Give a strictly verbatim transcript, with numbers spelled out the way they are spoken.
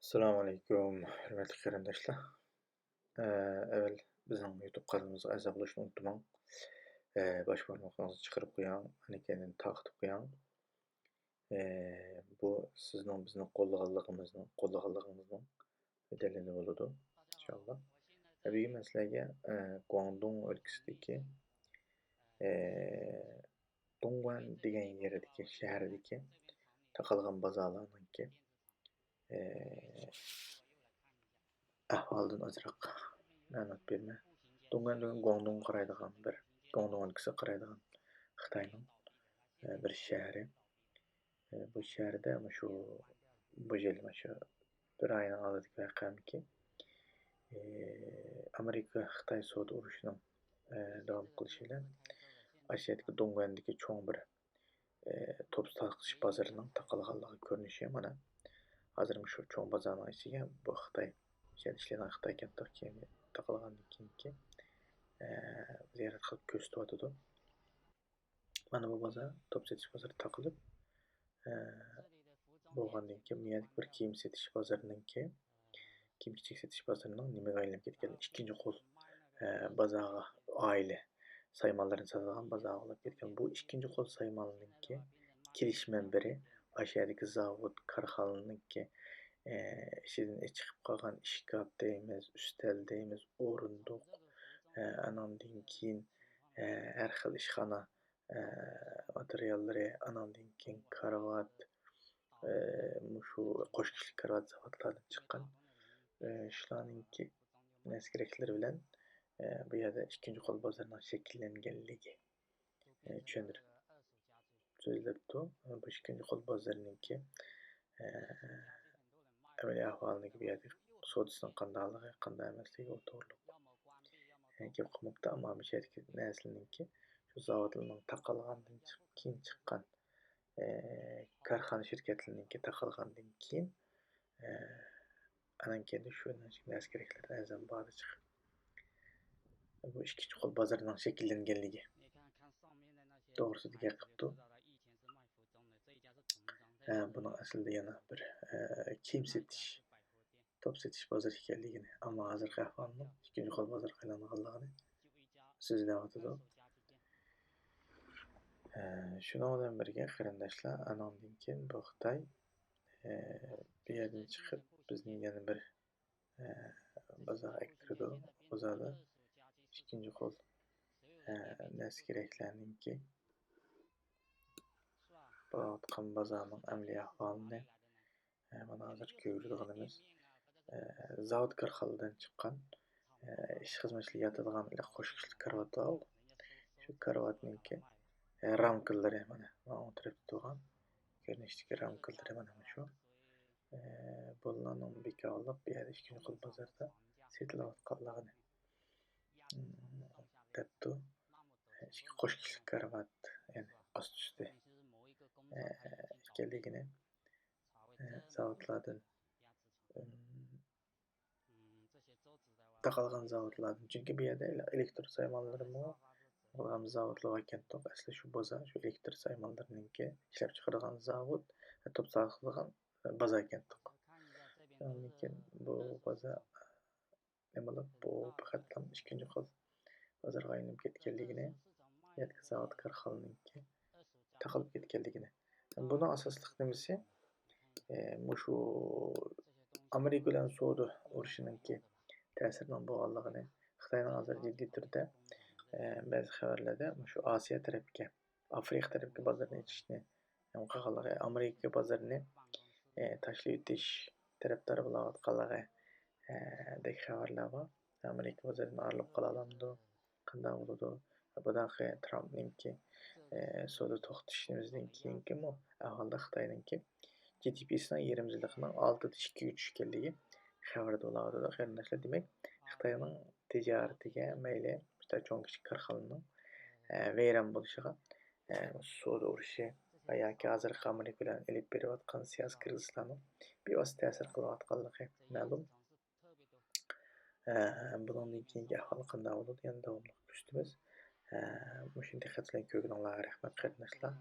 ئەسسالامۇ ئەلەيكۇم، ھۆرمەتلىك قېرىنداشلار. ئە، ئەۋەل بىزنىڭ يۇتۇب قانىلىمىزغا ئەزا بولۇشنى ئۇنتۇماڭ. ئە، باش بارمىقىڭىزنى چىقىرىپ قويۇڭ، ئاندىن كېيىن تارقىتىپ قويۇڭ. ئە، بۇ سىزنىڭ بىزنى قوللىغانلىقىمىزنىڭ، قوللىغانلىقىڭىزنىڭ دەلىلى بولىدۇ، ئىنشاللا. ئە، بۈگۈن مەن سىلەرگە، ئە، گۇاڭدۇڭ ئۆلكىسىدىكى، ئە، دۇڭگۇەن دېگەن يېرىدىكى، شەھەردىكى تاقالغان بازارلارنىڭكى، ئە، ئەھۋالىدىن ئازراق مەلۇمات بېرىمەن. دۇڭگۇەن دېگەن گۇاڭدۇڭغا قارايدىغان بىر، گۇاڭدۇڭ ئۆلكىسىگە قارايدىغان خىتاينىڭ، ئە، بىر شەھىرى. ئە، بۇ شەھەردە مۇشۇ، بۇ يىل مۇشۇ بىر ئاينىڭ ئالدىدىكى ۋەقەمىكى، ئە، ئامېرىكا خىتاي سودا ئۇرۇشىنىڭ، ئە، داۋام قىلىشى بىلەن ئاشۇ يەردىكى دۇڭگۇەندىكى چوڭ بىر، ئە، توپ ساتقۇچى بازىرىنىڭ تاقالغانلىقى كۆرۈنۈشى مانا. ھازىر مۇشۇ چوڭ بازارنىڭ ئىچىگە بۇ خىتاي، شۇ يەردە ئىشلەيدىغان خىتاي كەپتۇ، كېيىن تاقالغاندىن كېيىنكى، ئە، زىيارەت قىلىپ كۆرسىتىۋاتىدۇ. مانا بۇ بازار، توپ سېتىش بازىرى تاقىلىپ، ئە، بولغاندىن كېيىن، بۇ يەردىكى بىر كىيىم سېتىش بازىرىنىڭكى، كىيىم-كېچەك سېتىش بازىرىنىڭ نېمىگە ئايلىنىپ كەتكەن؟ ئىككىنچى قول، ئە، بازارغا، ئائىلە سايمانلىرىنى ساتىدىغان بازارغا ئايلىنىپ كەتكەن. بۇ ئىككىنچى قول سايماننىڭكى كېلىش مەنبىرى ئاشۇ يەردىكى زاۋۇت، كارخانىنىڭكى، ئە، ئىچىدىن چىقىپ قالغان ئىشكاپ دەيمىز، ئۈستەل دەيمىز، ئورۇندۇق، ئە، ئاناندىن كېيىن، ئە، ھەر خىل ئىشخانا، ئە، ماتېرىياللىرى، ئاناندىن كېيىن كارىۋات، ئە، مۇشۇ قوش كىشىلىك كارىۋات زاۋۇتلاردىن چىققان، ئە، شۇلارنىڭكى نەرسە-كېرەكلىرى بىلەن، ئە، بۇ يەردە ئىككىنچى قول بازىرىنىڭ شەكىللەنگەنلىكى، ئە، چۈشەندۈرۈپ سۆزلەپتۇ. بۇ ئىككىنچى قول بازىرىنىڭكى، ئە، ئەمەلىي ئەھۋالىنىڭكى، بۇ يەردىكى سودىسىنىڭ قانداقلىقى، قانداق ئەمەسلىكى، ئۇ توغرۇلۇق، ئە، گەپ قىلماپتۇ. ئەمما مۇشۇ يەردىكى نەرسىلەرنىڭكى، شۇ زاۋۇتلارنىڭ تاقالغاندىن چىق-، كېيىن چىققان، ئە، كارخانا شىركەتلىرىنىڭكى تاقالغاندىن كېيىن، ئە، ئانان كېيىن شۇ نەرسە-كېرەكلەردىن ئەرزان باھادا چىقىپ، بۇ ئىككىنچى قول بازىرىنىڭ شەكىللەنگەنلىكى توغرىسىدا گەپ قىپتۇ. ئە، بۇنىڭ ئەسلىدە يەنە بىر، ئە، كىيىم سېتىش، توپ سېتىش بازىرى ئىكەنلىكىنى، ئەمما ھازىرقى ئەھۋالنىڭ ئىككىنچى قول بازارغا ئايلانغانلىقىنى سۆزلەۋاتىدۇ. ئە، شۇنىڭ بىلەن بىرگە، قېرىنداشلار، ئانىڭدىن كېيىن بۇ خىتاي، ئە، بۇ يەردىن چىقىپ، بىزنى يەنە بىر، ئە، بازارغا ئەكىرىدۇ. بازاردا ئىككىنچى قول، ئە، نەرسە-كېرەكلەرنىڭكى بولۇۋاتقان بازارنىڭ ئەمەلىي ئەھۋالىنى، ئە، مانا ھازىر كۆرىدىغىنىمىز، ئە، زاۋۇت كارخانىلاردىن چىققان، ئە، ئىش خىزمەتچىلەر ياتىدىغان بىر قوش كىشىلىك كارىۋات بار. شۇ كارىۋاتنىڭكى، ئە، رامكىلىرى مانا، مانا ئوڭ تەرەپتە تۇرغان كۆرۈنۈشتىكى رامكىلىرى مانا شۇ. ئە، بۇلارنىڭ بىكارلىق بۇ يەردە ئىككىنچى قول بازاردا سېتىلىۋاتقانلىقىنى، ئىم، دەپتۇ. ئىككى قوش كىشىلىك كارىۋات، يەنى ئاستى-ئۈستى، ئە، ئىكەنلىكىنى، ئە، زاۋۇتلاردىن، ئىم، تاقالغان زاۋۇتلاردىن. چۈنكى بۇ يەردە ئېلېكتر سايمانلىرىمۇ، تاقالغان زاۋۇتلار بار ئىكەنتۇق. ئەسلى شۇ بازار، شۇ ئېلېكتر سايمانلىرىنىڭكى ئىشلەپچىقىرىدىغان زاۋۇت، توپ ساتىدىغان بازار ئىكەنتۇق. لېكىن بۇ بازار نېمە بولۇپ، بۇ پەقەتلا ئىككىنچى قول بازارغا ئايلىنىپ كەتكەنلىكىنى، ياتقان زاۋۇت كارخانىنىڭكى تاقىلىپ كەتكەنلىكىنى. بۇنىڭ ئاساسلىق نېمىسى، ئە، مۇشۇ ئامېرىكا بىلەن سودا ئۇرۇشىنىڭكى تەسىرىنىڭ بولغانلىقىنى، خىتاينىڭ ھازىر جىددىي تۈردە، ئە، بەزى خەۋەرلەردە مۇشۇ ئاسىيا تەرەپكە، ئافرىقا تەرەپكە بازىرىنى ئېچىشنى نېمە قىلغانلىقى، ئامېرىكا بازىرىنى، ئە، تاشلىۋېتىش تەرەپدارى بولۇۋاتقانلىقى، ئە، دەك خەۋەرلەر بار. ئامېرىكا بازىرىدىن ئايرىلىپ قالالامدۇ؟ قانداق بولىدۇ؟ بۇداقى ترامپنىڭكى، ئە، سودا توختىتىشىمىزدىن كېيىنكىمۇ ئەھۋالدا خىتاينىڭكى جى دى پىسىنىڭ يېرىم يىللىقىنىڭ ئالتىدە ئىككىگە چۈشكەنلىكى خەۋەردە بولۇۋاتىدۇ، قېرىنداشلار. دېمەك، خىتاينىڭ تىجارىتىگە مەيلى، خىتاي چوڭ كىچىك كارخانىلىرىنىڭ، ئە، ۋەيران بولۇشىغا، ئە، سودا ئۇرۇشى ۋە ياكى ھازىرقى ئامېرىكا بىلەن ئېلىپ بېرىۋاتقان سىياسىي كىرىزىسلارنىڭ بىۋاسىتە تەسىر قىلىۋاتقانلىقى مەلۇم. ئە، بۇنىڭدىن كېيىنكى ئەھۋال قانداق بولىدۇ؟ يەنە داۋاملىق كۆزىتىمىز. ئە، مۇشۇنى دىققەت بىلەن كۆرگىنىڭلارغا رەھمەت، قېرىنداشلار.